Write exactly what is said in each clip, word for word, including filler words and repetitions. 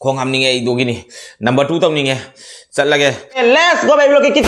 ꯈꯣꯡ ꯍꯥꯝꯅꯤꯡꯉꯦ ꯑꯩ ꯗꯣꯒꯤꯅꯤ꯫ Number two ꯇꯧꯅꯤꯡꯉꯦ꯫ ꯆꯠꯂꯒꯦ꯫ Let's go, baby, look at it.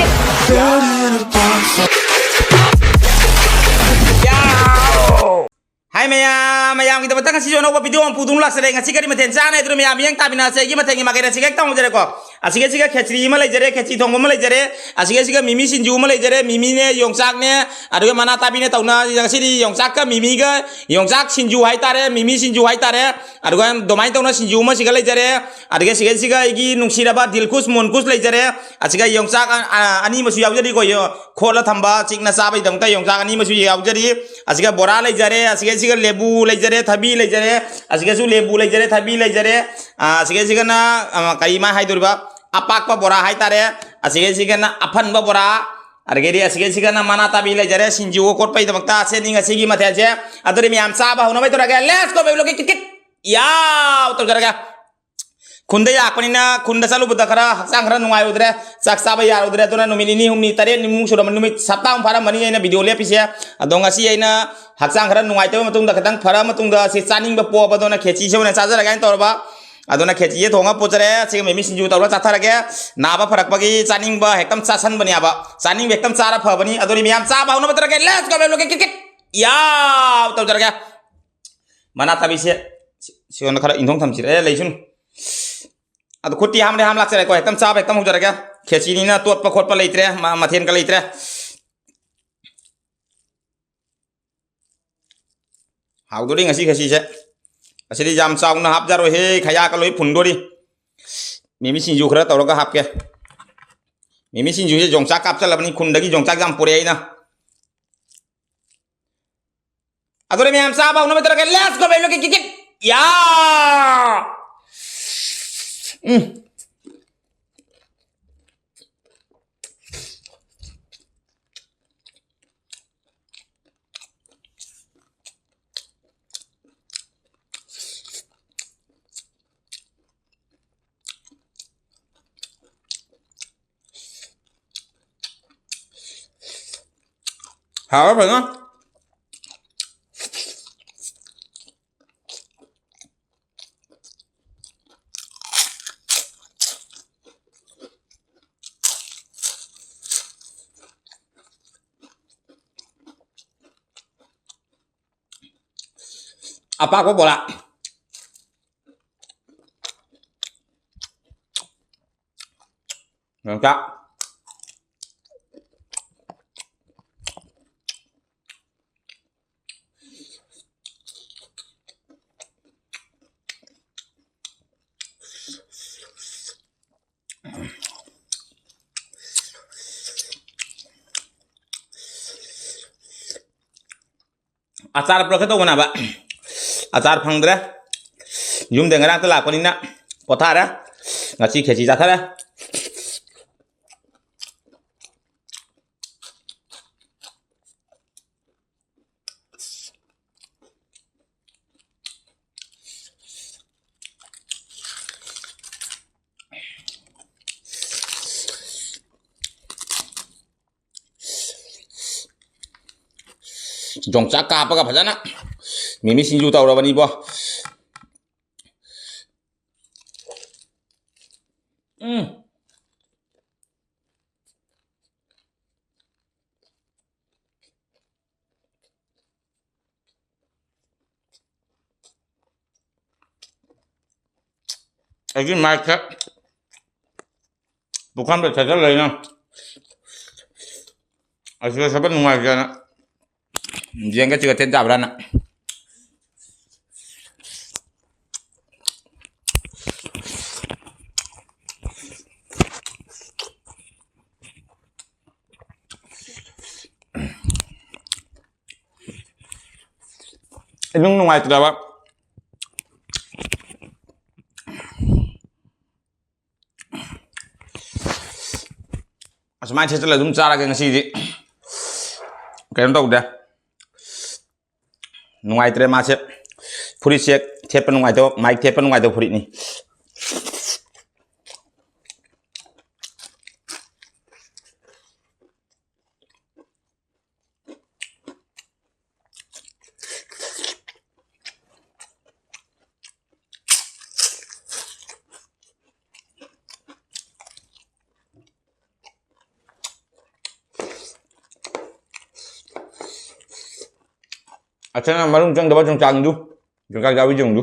ꯍꯥꯏ ꯃꯌꯥꯝ, ꯃꯌꯥꯝꯒꯤꯗꯃꯛꯇ ꯉꯁꯤꯁꯨ ꯑꯅꯧꯕ video ꯑꯃ ꯄꯨꯗꯨꯅ ꯂꯥꯛꯆꯔꯦ꯫ ꯉꯁꯤ ꯀꯔꯤ ꯃꯊꯦꯜ ꯆꯥꯅꯤ ꯍꯥꯏꯗꯨꯅ ꯃꯌꯥꯝ ꯃꯤꯠꯌꯦꯡ ꯇꯥꯃꯤꯟꯅꯁꯦ꯫ ꯑꯩꯒꯤ ꯃꯊꯦꯜꯒꯤ ꯃꯥꯏꯀꯩꯗ ꯁꯤꯒ ꯍꯦꯛ ꯇꯧꯍꯧꯖꯔꯦꯀꯣ꯫ ꯑꯁꯤꯒ ꯁꯤꯒ ꯈꯦꯆ꯭ꯔꯤ ꯑꯃ ꯂꯩꯖꯔꯦ, ꯈꯦꯆ꯭ꯔꯤ ꯊꯣꯡꯕ ꯑꯃ ꯂꯩꯖꯔꯦ꯫ ꯑꯁꯤꯒ ꯁꯤꯒ ꯃꯤꯃꯤ ꯁꯤꯡꯖꯨ ꯑꯃ ꯂꯩꯖꯔꯦ꯫ ꯃꯤꯃꯤꯅꯦ, ꯌꯣꯡꯆꯥꯛꯅꯦ, ꯑꯗꯨꯒ ꯃꯅꯥ ꯇꯥꯕꯤꯅꯦ ꯇꯧꯅ ꯉꯁꯤꯗꯤ ꯌꯣꯡꯆꯥꯛꯀ ꯃꯤꯃꯤꯒ, ꯌꯣꯡꯆꯥꯛ ꯁꯤꯡꯖꯨ ꯍꯥꯏꯇꯥꯔꯦ, ꯃꯤꯃꯤ ꯁꯤꯡꯖꯨ ꯍꯥꯏꯇꯥꯔꯦ꯫ ꯑꯗꯨꯒ ꯑꯗꯨꯃꯥꯏꯅ ꯇꯧꯅ ꯁꯤꯡꯖꯨ ꯑꯃ ꯁꯤꯒ ꯂꯩꯖꯔꯦ꯫ ꯑꯗꯨꯒ ꯁꯤꯒ ꯁꯤꯒ ꯑꯩꯒꯤ ꯅꯨꯡꯁꯤꯔꯕ ꯗꯤꯜꯀꯨꯁ ꯃꯣꯟꯀꯨꯁ ꯂꯩꯖꯔꯦ꯫ ꯑꯁꯤꯒ ꯌꯣꯡꯆꯥꯛ ꯑ-, ꯑ-, ꯑꯅꯤ ꯑꯃꯁꯨ ꯌꯥꯎꯖꯔꯤꯀꯣ꯫ ꯌꯣ-, ꯈꯣꯠꯂ ꯊꯝꯕ ꯆꯤꯛꯅ ꯆꯥꯕꯒꯤꯗꯃꯛꯇ ꯌꯣꯡꯆꯥꯛ ꯑꯅꯤ ꯑꯃꯁꯨ ꯌꯥꯎꯖꯔꯤ꯫ ꯑꯁꯤꯒ ꯕꯣꯔꯥ ꯂꯩꯖꯔꯦ, ꯑꯁꯤꯒ ꯁꯤꯒ ꯂꯦꯕꯨ ꯂꯩꯖꯔꯦ, ꯊꯕꯤ ꯂꯩꯖꯔꯦ, ꯑꯁꯤꯒꯁꯨ ꯂꯦꯕꯨ ꯂꯩꯖꯔꯦ, ꯊꯕꯤ ꯂꯩꯖꯔꯦ꯫ ꯑ, ꯑꯁꯤꯒ ꯁꯤꯒꯅ, ꯑ, ꯀꯔꯤ ꯃꯥ ꯍꯥꯏꯗꯣꯔꯤꯕ? ꯑꯄꯥꯛꯄ ꯕꯣꯔꯥ ꯍꯥꯏꯇꯥꯔꯦ꯫ ꯑꯁꯤꯒ ꯁꯤꯒꯅ ꯑꯐꯟꯕ ꯕꯣꯔꯥ, ꯑꯗꯒꯤꯗꯤ ꯑꯁꯤꯒ ꯁꯤꯒꯅ ꯃꯅꯥ ꯇꯥꯕꯤ ꯂꯩꯖꯔꯦ꯫ ꯁꯤꯡꯖꯨ ꯀꯣꯠꯄꯒꯤꯗꯃꯛꯇ ꯁꯦꯠꯅꯤꯡ ꯑꯁꯤꯒꯤ ꯃꯊꯦꯜꯁꯦ꯫ ꯑꯗꯨꯗꯤ ꯃꯌꯥꯝ ꯆꯥꯕ ꯍꯧꯅꯕ ꯇꯧꯔꯒꯦ꯫ Let's go, baby, look at it. ꯌꯥꯎ! ꯇꯧꯖꯔꯒꯦ꯫ ꯈꯨꯟꯗ ꯂꯥꯛꯄꯅꯤꯅ ꯈꯨꯟꯗ ꯆꯠꯂꯨꯕꯗ ꯈꯔ ꯍꯛꯆꯥꯡ ꯈꯔ ꯅꯨꯡꯉꯥꯏꯔꯨꯗ꯭ꯔꯦ, ꯆꯥꯛ ꯆꯥꯕ ꯌꯥꯔꯨꯗ꯭ꯔꯦ꯫ ꯑꯗꯨꯅ ꯅꯨꯃꯤꯠ ꯅꯤꯅꯤ ꯍꯨꯝꯅꯤ, ꯇꯔꯦꯠꯅꯤꯃꯨꯛ ꯁꯨꯔꯝꯃꯅꯤ, ꯅꯨꯃꯤꯠ ꯍꯞꯇꯥ ꯑꯃ ꯐꯥꯔꯝꯃꯅꯤ ꯑꯩꯅ video ꯂꯦꯞꯄꯤꯁꯦ꯫ ꯑꯗꯣ ꯉꯁꯤ ꯑꯩꯅ ꯍꯛꯆꯥꯡ ꯈꯔ ꯅꯨꯡꯉꯥꯏꯇꯕ ꯃꯇꯨꯡꯗ, ꯈꯤꯇꯪ ꯐꯔ ꯃꯇꯨꯡꯗ ꯁꯤ ꯆꯥꯅꯤꯡꯕ ꯄꯣꯛꯑꯕ, ꯑꯗꯨꯅ ꯈꯦꯆꯤꯁꯦ ꯑꯣꯏꯅ ꯆꯥꯖꯔꯒꯦ ꯍꯥꯏꯅ ꯇꯧꯔꯕ꯫ ꯑꯗꯨꯅ ꯈꯦꯆꯤꯁꯦ ꯊꯣꯡꯉ ꯄꯨꯖꯔꯦ꯫ ꯁꯤꯒ ꯃꯤꯃꯤ ꯁꯤꯡꯖꯨ ꯇꯧꯔꯒ ꯆꯥꯊꯔꯒꯦ꯫ ꯅꯥꯕ ꯐꯔꯛꯄꯒꯤ ꯆꯥꯅꯤꯡꯕ ꯍꯦꯛꯇ ꯆꯥꯁꯟꯕꯅꯦꯕ, ꯆꯥꯅꯤꯡꯕ ꯍꯦꯛꯇ ꯆꯥꯔ ꯐꯕꯅꯤ꯫ ꯑꯗꯨꯅ ꯃꯌꯥꯝ ꯆꯥꯕ ꯍꯧꯅꯕ ꯇꯧꯔꯒꯦ꯫ Let's go, baby, look at it. ꯌꯥꯎ! ꯇꯧꯖꯔꯒꯦ꯫ ꯃꯅꯥ ꯇꯥꯕꯤꯁꯦ ꯁꯤ-, ꯁꯤꯉꯣꯟꯗ ꯈꯔ ꯏꯟꯊꯣꯡ ꯊꯝꯁꯤꯔꯦ꯫ ꯑꯦ, ꯂꯩꯁꯅꯨ꯫ ꯑꯗꯨ ꯈꯨꯠꯇꯤ ꯍꯥꯝꯗꯤ ꯍꯥꯝ ꯂꯥꯛꯆꯔꯦꯀꯣ꯫ ꯍꯦꯛꯇ ꯆꯥꯕ ꯍꯦꯛꯇ ꯍꯧꯖꯔꯒꯦ꯫ ꯈꯦꯆꯤꯅꯤꯅ ꯇꯣꯠꯄ ꯈꯣꯠꯄ ꯂꯩꯇ꯭ꯔꯦ, ꯃ-, ꯃꯊꯦꯜꯒ ꯂꯩꯇ꯭ꯔꯦ꯫ ꯍꯥꯎꯗꯣꯔꯤ ꯉꯁꯤ ꯈꯦꯆꯤꯁꯦ꯫ ꯑꯁꯤꯗꯤ ꯌꯥꯝ ꯆꯥꯎꯅ ꯍꯥꯞꯆꯔꯣꯏꯍꯦ, ꯈꯌꯥꯒ ꯂꯣꯏ ꯐꯨꯟꯗꯣꯔꯤ꯫ ꯃꯤꯃꯤ ꯁꯤꯡꯖꯨ ꯈꯔ ꯇꯧꯔꯒ ꯍꯥꯞꯀꯦ꯫ ꯃꯤꯃꯤ ꯁꯤꯡꯖꯨꯁꯦ ꯌꯣꯡꯆꯥꯛ ꯀꯥꯞꯆꯜꯂꯕꯅꯤ, ꯈꯨꯟꯗꯒꯤ ꯌꯣꯡꯆꯥꯛ ꯌꯥꯝ ꯄꯨꯔꯛꯑꯦ ꯑꯩꯅ꯫ ꯑꯗꯨꯅ ꯃꯌꯥꯝ ꯆꯥꯕ ꯍꯧꯅꯕ ꯇꯧꯔꯒꯦ꯫ Let's go, baby, look at it. ꯌꯥ! ꯎꯝ꯫ ꯍꯥꯎꯔ ꯐꯖꯅ꯫ ꯑꯄꯥꯛꯄ ꯕꯣꯔꯥ꯫ ꯌꯣꯡꯆꯥꯛ꯫ ꯑꯆꯥꯔ ꯄꯨꯔꯛꯀꯦ ꯇꯧꯕꯅꯦꯕ, ꯑꯆꯥꯔ ꯐꯪꯗ꯭ꯔꯦ꯫ ꯌꯨꯝꯗ ꯉꯔꯥꯡꯇ ꯂꯥꯛꯄꯅꯤꯅ ꯄꯣꯊꯥꯔꯦ꯫ ꯉꯁꯤ ꯈꯦꯆꯤ ꯆꯥꯊꯔꯦ꯫ ꯌꯣꯡꯆꯥꯛ ꯀꯥꯞꯄꯒ ꯐꯖꯅ ꯃꯤꯃꯤ ꯁꯤꯡꯖꯨ ꯇꯧꯔꯕꯅꯤꯕꯣ꯫ ꯎꯝ꯫ ꯑꯩꯒꯤ ꯃꯥꯏꯛꯁꯦ ꯄꯨꯈꯝꯗ ꯊꯦꯠꯆꯜꯂꯦꯅ꯫ ꯑꯁꯤꯗ ꯁꯦꯠꯄ ꯅꯨꯡꯉꯥꯏꯇꯦꯅ ꯌꯦꯡꯒꯦ ꯁꯤꯒ ꯇꯦꯟ ꯆꯥꯕ꯭ꯔꯥꯅ꯫ ꯏꯅꯨꯡ ꯅꯨꯡꯉꯥꯏꯇ꯭ꯔꯕ꯫ ꯑꯁꯨꯃꯥꯏꯅ ꯊꯦꯠꯆꯜꯂ ꯑꯗꯨꯝ ꯆꯥꯔꯒꯦ ꯉꯁꯤꯗꯤ꯫ ꯀꯩꯅꯣ ꯇꯧꯗꯦ, ꯅꯨꯡꯉꯥꯏꯇ꯭ꯔꯦ ꯃꯥꯁꯦ꯫ ꯐꯨꯔꯤꯠꯁꯦ ꯊꯦꯠꯄ ꯅꯨꯡꯉꯥꯏꯇꯕ, ꯃꯥꯏꯛ ꯊꯦꯠꯄ ꯅꯨꯡꯉꯥꯏꯇꯕ ꯐꯨꯔꯤꯠꯅꯤ꯫ ꯑꯆꯅ ꯃꯔꯨꯝ ꯆꯪꯗꯕ ꯌꯣꯡꯆꯥꯛꯅꯤꯗꯨ꯫ ꯌꯣꯡꯆꯥꯛ ꯆꯥꯕꯤ ꯌꯦꯡꯉꯨ꯫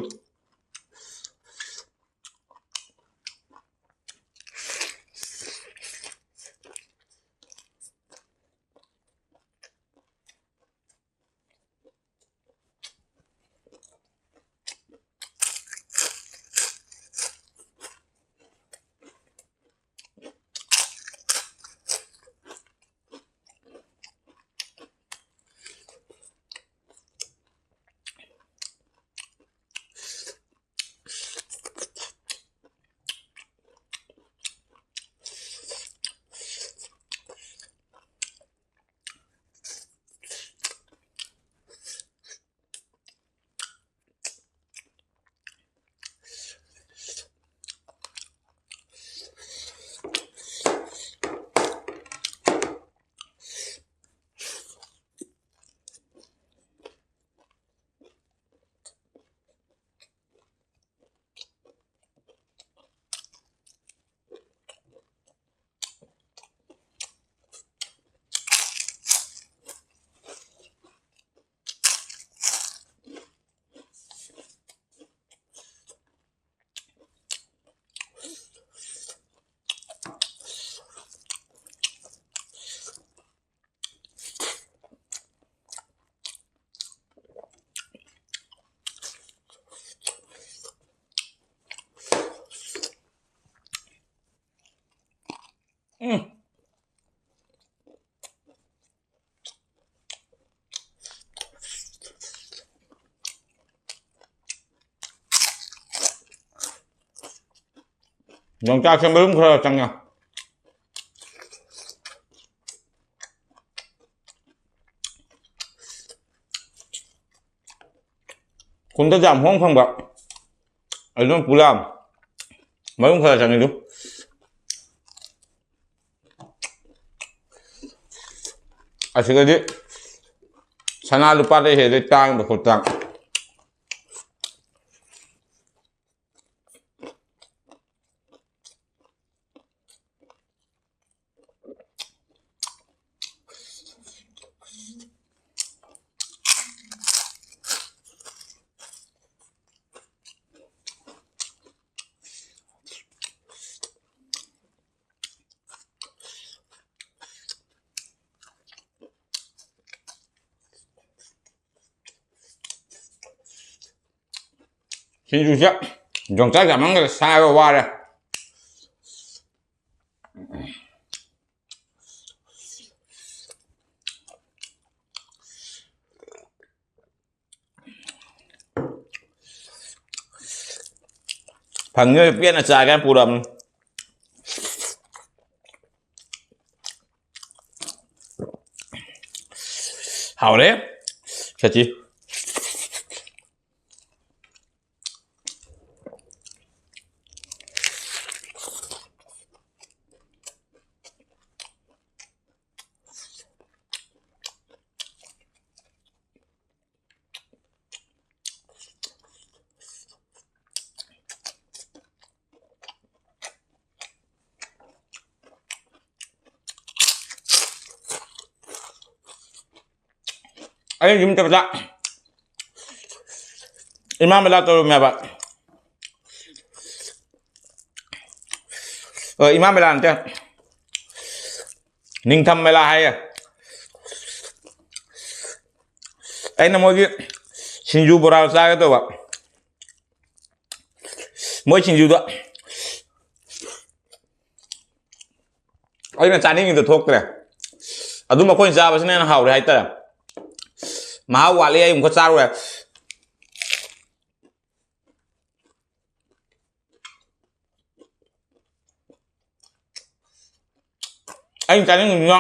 ꯎꯝ꯫ ꯌꯣꯡꯆꯥꯛꯁꯦ ꯃꯔꯨꯝ ꯈꯔ ꯆꯪꯉꯦ꯫ ꯀꯨꯟꯗ ꯌꯥꯝ ꯍꯣꯡ ꯐꯪꯕ꯫ ꯑꯗꯨꯝ ꯄꯨꯂꯥꯝ꯫ ꯃꯔꯨꯝ ꯈꯔ ꯆꯪꯉꯤ ꯑꯗꯨ꯫ ꯑꯁꯤꯒꯗꯤ ꯁꯅꯥ ꯂꯨꯄꯥꯗ ꯍꯦꯜꯂꯦ ꯇꯥꯡꯕ ꯈꯨꯇꯥꯡ꯫ ꯁꯤꯡꯖꯨꯁꯦ ꯌꯣꯡꯆꯥꯛ ꯆꯥꯃꯟꯈ꯭ꯔꯦ, ꯁꯥꯏꯕ ꯋꯥꯔꯦ꯫ ꯐꯪꯉꯤꯉꯩ ꯄꯦꯟꯅ ꯆꯥꯒꯦ ꯍꯥꯏꯅ ꯄꯨꯔꯛꯑꯕꯅꯤ꯫ ꯍꯥꯎꯔꯦ ꯈꯦꯆꯤ꯫ ꯑꯩ ꯌꯨꯝ ꯆꯠꯄꯗ ꯏꯃꯥ ꯃꯦꯂꯥ ꯇꯧꯔꯝꯃꯦꯕ꯫ ꯑ, ꯏꯃꯥ ꯃꯦꯂꯥ ꯅꯠꯇꯦ, ꯅꯤꯡꯊꯝ ꯃꯦꯂꯥ ꯍꯥꯏꯌꯦ꯫ ꯑꯩꯅ ꯃꯣꯏꯒꯤ ꯁꯤꯡꯖꯨ ꯕꯣꯔꯥ ꯆꯥꯒꯦ ꯇꯧꯕ꯫ ꯃꯣꯏ ꯁꯤꯡꯖꯨꯗꯣ ꯑꯩꯅ ꯆꯥꯅꯤꯡꯉꯤꯗꯣ ꯊꯣꯛꯇ꯭ꯔꯦ꯫ ꯑꯗꯨ ꯃꯈꯣꯏꯅ ꯆꯥꯕꯁꯤꯅ ꯍꯦꯟꯅ ꯍꯥꯎꯔꯦ ꯍꯥꯏꯇꯥꯔꯦ꯫ ꯃꯍꯥꯎ ꯋꯥꯠꯂꯤ, ꯑꯩ ꯑꯃꯨꯛꯀ ꯆꯥꯔꯣꯏ꯫ ꯑꯩꯅ ꯆꯥꯅꯤꯡꯉꯤꯁꯤꯅ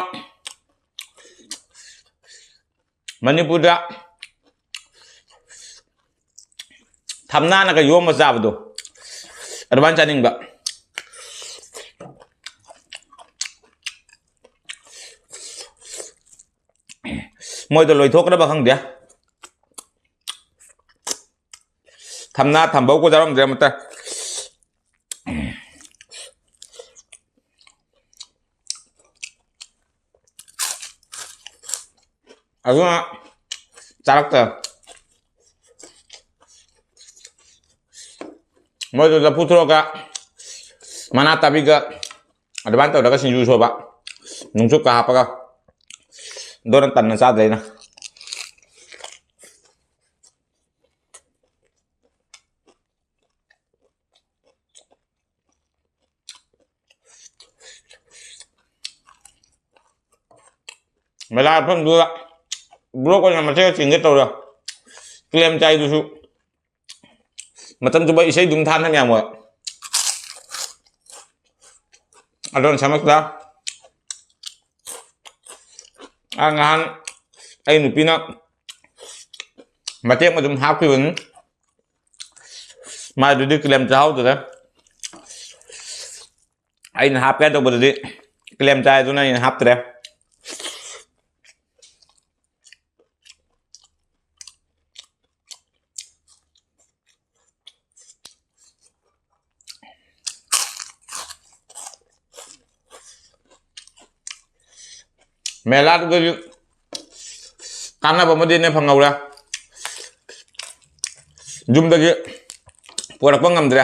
ꯃꯅꯤꯄꯨꯔꯗ ꯊꯝꯅꯥꯅꯒ ꯌꯣꯝꯃ ꯆꯥꯕꯗꯣ, ꯑꯗꯨꯃꯥꯏꯅ ꯆꯥꯅꯤꯡꯕ꯫ ꯃꯣꯏꯗꯣ ꯂꯣꯏꯊꯣꯛꯈ꯭ꯔꯕ ꯈꯪꯗꯦ꯫ ꯊꯝꯅꯥ ꯊꯝꯕꯧ ꯀꯣ ꯆꯥꯔꯝꯗ꯭ꯔꯦ ꯑꯃꯠꯇ꯫ ꯑꯗꯨꯅ ꯆꯥꯔꯛꯇ꯫ ꯃꯣꯏꯗꯣ ꯂꯐꯨ ꯊꯣꯔꯒ ꯃꯅꯥ ꯇꯥꯕꯤꯒ ꯑꯗꯨꯃꯥꯏꯅ ꯇꯧꯔꯒ ꯁꯤꯡꯖꯨ ꯁꯨꯕ, ꯅꯨꯡꯆꯨꯞꯀ ꯍꯥꯞꯄꯒ꯫ ꯑꯗꯨꯅ ꯇꯟꯅ ꯆꯥꯗ꯭ꯔꯦ ꯑꯩꯅ꯫ ꯃꯦꯂꯥ ꯃꯐꯝꯗꯨꯗ ꯕ꯭ꯂꯣꯛ ꯑꯣꯏꯅ ꯃꯇꯦꯛ ꯆꯤꯡꯒꯦ ꯇꯧꯔ꯫ ꯀ꯭ꯂꯦꯝ ꯆꯥꯏꯗꯨꯁꯨ ꯃꯇꯝ ꯆꯨꯞꯄ ꯏꯁꯩ ꯑꯗꯨꯝ ꯊꯥꯅ ꯃꯌꯥꯝ ꯑꯣꯏ꯫ ꯑꯗꯣ ꯁꯃꯛꯇ ꯑ ꯉꯍꯥꯟ ꯑꯩ ꯅꯨꯄꯤꯅ ꯃꯇꯦꯛ ꯑꯃ ꯑꯗꯨꯝ ꯍꯥꯞꯈꯤꯕꯅꯤ꯫ ꯃꯥꯗꯨꯗꯤ ꯀ꯭ꯂꯦꯝ ꯆꯥꯍꯧꯗ꯭ꯔꯦ꯫ ꯑꯩꯅ ꯍꯥꯞꯀꯦ ꯇꯧꯕꯗꯨꯗꯤ ꯀ꯭ꯂꯦꯝ ꯆꯥꯏꯗꯨꯅ ꯑꯩꯅ ꯍꯥꯞꯇ꯭ꯔꯦ꯫ ꯃꯦꯂꯥꯗꯨꯗꯁꯨ ꯀꯥꯟꯅꯕ ꯑꯃꯗꯤ ꯑꯩꯅ ꯐꯪꯍꯧꯔꯦ꯫ ꯌꯨꯝꯗꯒꯤ ꯄꯣꯔꯛꯄ ꯉꯝꯗ꯭ꯔꯦ꯫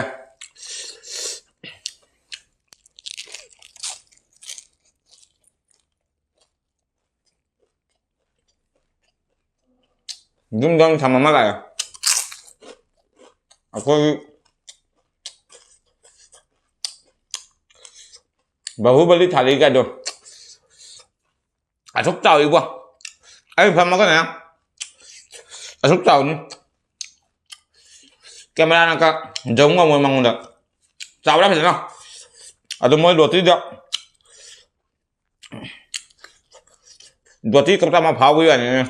ꯌꯨꯝꯗ ꯑꯣꯏꯅ ꯊꯝꯃ ꯂꯥꯛꯑꯦ꯫ ꯑꯩꯈꯣꯏꯒꯤ ꯕꯥꯍꯨꯕꯂꯤ ꯊꯥꯂꯤ ꯀꯥꯏꯗꯣ ꯑꯁꯨꯛ ꯆꯥꯎꯏꯕꯣ꯫ ꯑꯩ ꯐꯝꯃꯒꯅꯦ ꯑꯁꯨꯛ ꯆꯥꯎꯅꯤ꯫ ꯀꯦꯃꯦꯔꯥꯅ ꯀ ꯖꯧ ꯉꯝꯃꯣꯏ ꯃꯉꯣꯟꯗ꯫ ꯆꯥꯎꯔꯦ ꯐꯖꯅ꯫ ꯑꯗꯨ ꯃꯣꯏ ꯂꯣꯇ꯭ꯔꯤꯗ ꯂꯣꯇ꯭ꯔꯤ ꯀꯧꯇꯥ ꯑꯃ ꯐꯥꯎꯕꯒꯤ ꯋꯥꯅꯤꯅꯦ꯫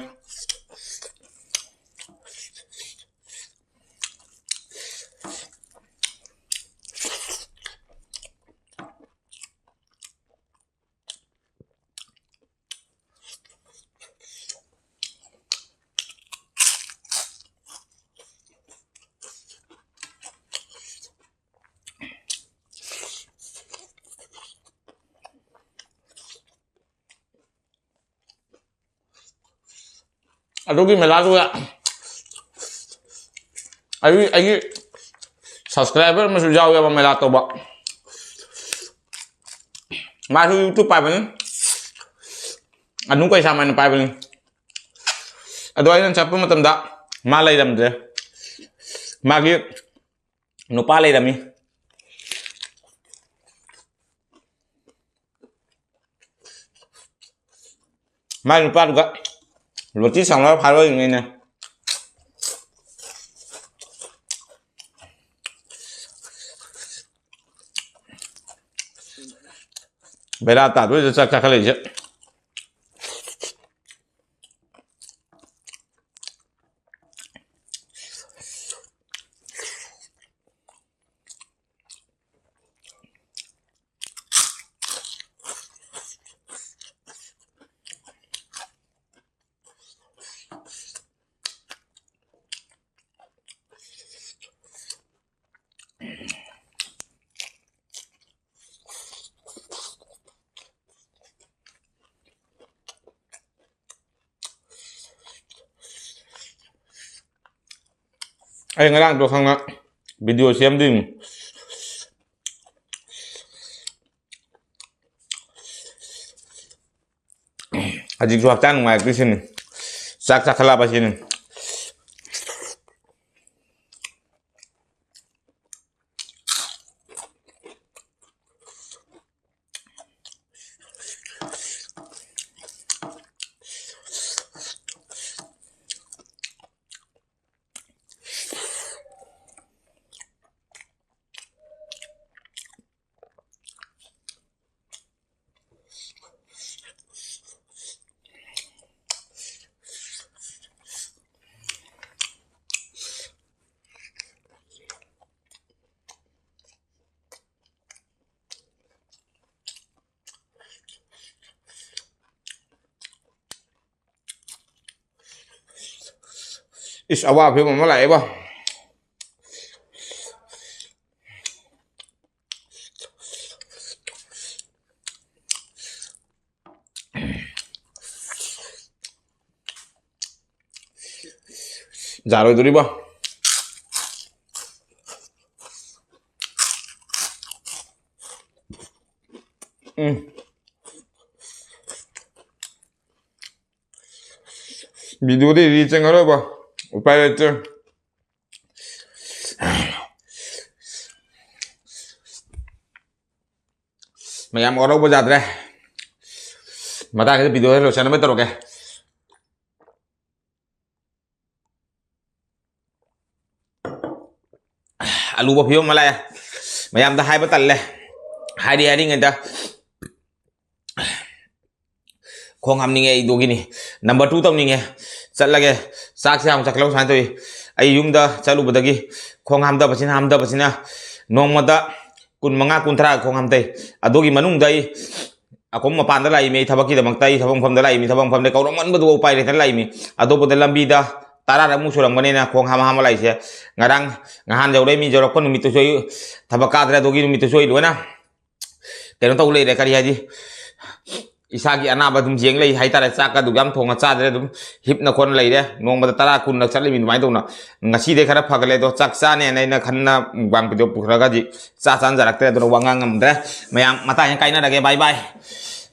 ꯑꯗꯨꯒꯤ ꯃꯦꯂꯥꯗꯨꯗ ꯑꯩ ꯑꯩꯒꯤ ꯁꯕꯁꯀ꯭ꯔꯥꯏꯕꯔ ꯑꯃꯁꯨ ꯌꯥꯎꯋꯦꯕ ꯃꯦꯂꯥ ꯇꯧꯕ꯫ ꯃꯥꯁꯨ ꯌꯨꯇ꯭ꯌꯨꯕ ꯄꯥꯏꯕꯅꯤ, ꯑꯅꯨ ꯀꯩꯁꯥꯝ ꯍꯥꯏꯅ ꯄꯥꯏꯕꯅꯤ꯫ ꯑꯗꯣ ꯑꯩꯅ ꯆꯠꯄ ꯃꯇꯝꯗ ꯃꯥ ꯂꯩꯔꯝꯗ꯭ꯔꯦ꯫ ꯃꯥꯒꯤ ꯅꯨꯄꯥ ꯂꯩꯔꯝꯃꯤ꯫ ꯃꯥꯏ ꯅꯨꯄꯥꯗꯨꯒ ꯔꯣꯇꯤ ꯁꯥꯎꯅꯔ ꯐꯥꯔꯣꯏꯅꯦ꯫ ꯕꯦꯔꯥ ꯇꯥꯗꯣꯏꯗ ꯆꯥꯛ ꯆꯥꯈꯠꯂꯛꯏꯁꯦ꯫ ꯑꯩ ꯉꯔꯥꯡꯗꯣ ꯈꯪꯅ ꯚꯤꯗꯤꯑꯣ ꯁꯦꯝꯗꯣꯏꯅꯤ꯫ ꯍꯧꯖꯤꯛꯁꯨ ꯍꯛꯆꯥꯡ ꯅꯨꯡꯉꯥꯏꯔꯛꯇ꯭ꯔꯤꯁꯤꯅꯤ꯫ ꯆꯥꯛ ꯆꯥꯈꯠꯂꯛꯑꯕ ꯁꯤꯅꯤ꯫ ꯏꯁ, ꯑꯋꯥꯕ ꯐꯤꯕꯝ ꯑꯃ ꯂꯥꯛꯑꯦꯕ꯫ ꯌꯥꯔꯣꯏꯗꯣꯔꯤꯕ꯫ ꯎꯝ꯫ ꯚꯤꯗꯤꯑꯣꯗꯤ ꯔꯤ ꯆꯪꯉꯔꯣꯏꯕ꯫ ꯎꯄꯥꯏ ꯂꯩꯇ꯭ꯔꯦ꯫ ꯃꯌꯥꯝ ꯋꯥꯔꯧꯕ ꯌꯥꯗ꯭ꯔꯦ꯫ ꯃꯇꯥꯡꯁꯤꯗ ꯚꯤꯗꯤꯑꯣꯁꯦ ꯂꯣꯏꯁꯟꯅꯕ ꯇꯧꯔꯒꯦ꯫ ꯑꯂꯨꯕ ꯐꯤꯕꯝ ꯑꯃ ꯂꯥꯛꯑꯦ꯫ ꯃꯌꯥꯝꯗ ꯍꯥꯏꯕ ꯇꯜꯂꯦ꯫ ꯍꯥꯏꯔꯤ ꯍꯥꯏꯔꯤꯉꯩꯗ ꯈꯣꯡ ꯍꯥꯝꯅꯤꯡꯉꯦ ꯑꯩꯗꯨꯒꯤꯅꯤ꯫ ꯅꯝꯕꯔ ꯇꯨ ꯇꯧꯅꯤꯡꯉꯦ꯫ ꯆꯠꯂꯒꯦ꯫ ꯆꯥꯛꯁꯦ ꯌꯥꯝ ꯆꯥꯛꯈꯠꯂꯛꯄ ꯁꯨꯃꯥꯏꯅ ꯇꯧꯏ꯫ ꯑꯩ ꯌꯨꯝꯗ ꯆꯠꯂꯨꯕꯗꯒꯤ ꯈꯣꯡ ꯍꯥꯝꯊꯕꯁꯤꯅ ꯍꯥꯝꯊꯕꯁꯤꯅ ꯅꯣꯡꯃꯗ ꯀꯨꯟ ꯃꯉꯥ ꯀꯨꯟꯊ꯭ꯔꯥ ꯈꯣꯡ ꯍꯥꯝꯊꯩ꯫ ꯑꯗꯨꯒꯤ ꯃꯅꯨꯡꯗ ꯑꯩ ꯑꯀꯣꯝ ꯃꯄꯥꯟꯗ ꯂꯥꯛꯏꯃꯤ, ꯑꯩ ꯊꯕꯛꯀꯤꯗꯃꯛꯇ ꯑꯩ ꯊꯕꯛ ꯃꯐꯝꯗ ꯂꯥꯛꯏꯃꯤ, ꯊꯕꯛ ꯃꯐꯝꯗ ꯀꯧꯔꯝꯃꯟꯕꯗꯨ ꯎꯄꯥꯏ ꯂꯩꯇꯅ ꯂꯥꯛꯏꯃꯤ꯫ ꯑꯇꯣꯞꯄꯗ ꯂꯝꯕꯤꯗ ꯇꯔꯥꯔꯛꯃꯨꯛ ꯁꯨꯔꯝꯒꯅꯤꯅ ꯈꯣꯡ ꯍꯥꯝ ꯍꯥꯝꯕ ꯂꯥꯛꯏꯁꯦ꯫ ꯉꯔꯥꯡ ꯅꯍꯥꯟ ꯌꯧꯔꯛꯏꯃꯤ, ꯌꯧꯔꯛꯄ ꯅꯨꯃꯤꯠꯇꯨꯁꯨ ꯑꯩ ꯊꯕꯛ ꯀꯥꯗ꯭ꯔꯦ꯫ ꯑꯗꯨꯒꯤ ꯅꯨꯃꯤꯠꯇꯨꯁꯨ ꯑꯩ ꯂꯣꯏꯅ ꯀꯩꯅꯣ ꯇꯧ ꯂꯩꯔꯦ꯫ ꯀꯔꯤ ꯍꯥꯏꯗꯤ, ꯏꯁꯥꯒꯤ ꯑꯅꯥꯕ ꯑꯗꯨꯝ ꯌꯦꯡ ꯂꯩ ꯍꯥꯏꯇꯥꯔꯦ꯫ ꯆꯥꯛꯀ ꯑꯗꯨ ꯌꯥꯝ ꯊꯣꯡꯅ ꯆꯥꯗ꯭ꯔꯦ, ꯑꯗꯨꯝ ꯍꯤꯞꯅ ꯈꯣꯠꯅ ꯂꯩꯔꯦ꯫ ꯅꯣꯡꯃꯗ ꯇꯔꯥ ꯀꯨꯟꯂꯛ ꯆꯠꯂꯤꯃꯤ ꯑꯗꯨꯃꯥꯏꯅ ꯇꯧꯅ꯫ ꯉꯁꯤꯗꯤ ꯈꯔ ꯐꯒꯠꯂꯦ, ꯑꯗꯣ ꯆꯥꯛ ꯆꯥꯅꯦꯅ ꯑꯩꯅ ꯈꯟꯅ ꯃꯨꯛꯕꯥꯡ ꯚꯤꯗꯤꯑꯣ ꯄꯨꯈꯠꯂꯒꯗꯤ ꯆꯥ ꯆꯥꯟꯖꯔꯛꯇ꯭ꯔꯦ꯫ ꯑꯗꯨꯅ ꯋꯥ ꯉꯥꯡ ꯉꯝꯗ꯭ꯔꯦ꯫ ꯃꯌꯥꯝ ꯃꯇꯥꯡꯁꯤꯗ ꯀꯥꯏꯅꯔꯒꯦ꯫ ꯕꯥꯏ ꯕꯥꯏ꯫